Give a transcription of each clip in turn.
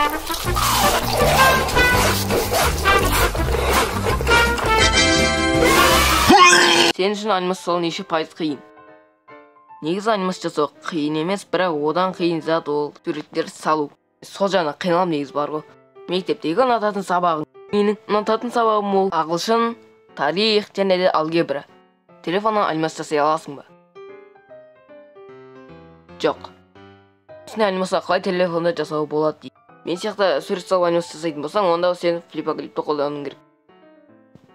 Сен үшін анимация жасау неше пайыз қиын? Негізі анимация жасау қиын емес, бірақ одан қиын зат ол суреттер салу. Сол жағынан қиналамын негізі бар ғой. Мектептегі ұнататын сабағым. Менің ұнататын сабағым ол ағылшын, тарих және де алгебра. Телефоннан анимация жасай аласың ба? Жоқ. Үстіне анимация қалай телефонда жасауға болады дейді. Мен сияқты сурет салып анимация жасайтын болсаң, онда сен флипоклипті қолдануың керек.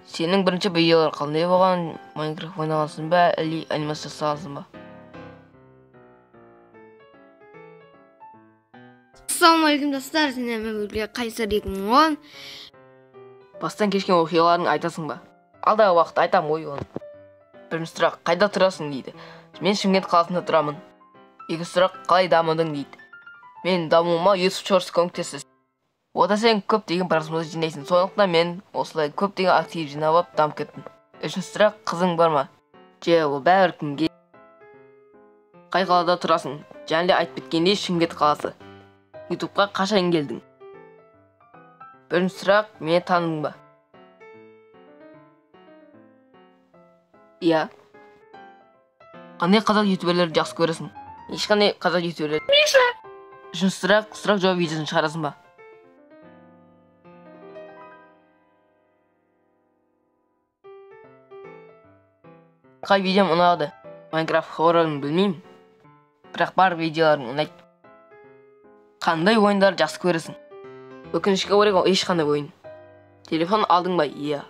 Сенің бірінші видеоларың қандай болған? Майнкрафт ойнағансың ба, или анимация жасағансың ба? Ассалаумағалейкум достар, сендермен бірге Қайсар 2010. Бастан кешкен оқиғаларын айтасың ба? Алдағы уақытта айтамын ғой оны. Бірінші сұрақ, қайда тұрасың дейді. Мен Шымкент қаласында тұрамын. Екінші сұрақ, қалай дамыдың дейді. Мен дамуыма YouTube Shorts көмектесті. Ода сен көптеген просмотр жинайсың. Сондықтан мен осылай көптеген актив жинап алып дамып кеттім. Үшінші сұрақ, қызың бар ма? Же, ол бәрі кімге? Қай қалада тұрасың? Және де айтып кеткендей Шымкент қаласы. YouTube'қа қашан келдің? Бірінші сұрақ, мені таныдың ба? Иә. Қандай қазақ ютуберлерді жақсы көресің? Ешқандай қазақ ютуберлер. Миша! Үшінші сұрақ, сұрақ-жауап видеосын шығарасың ба? Қай видеом ұнады? Майнкрафт хоррорын білмеймін, бірақ бар видеоларым ұнайды. Қандай ойындар жақсы көресің? Өкінішке орай, ол ешқандай ойын. Телефон алдың ба? Иә.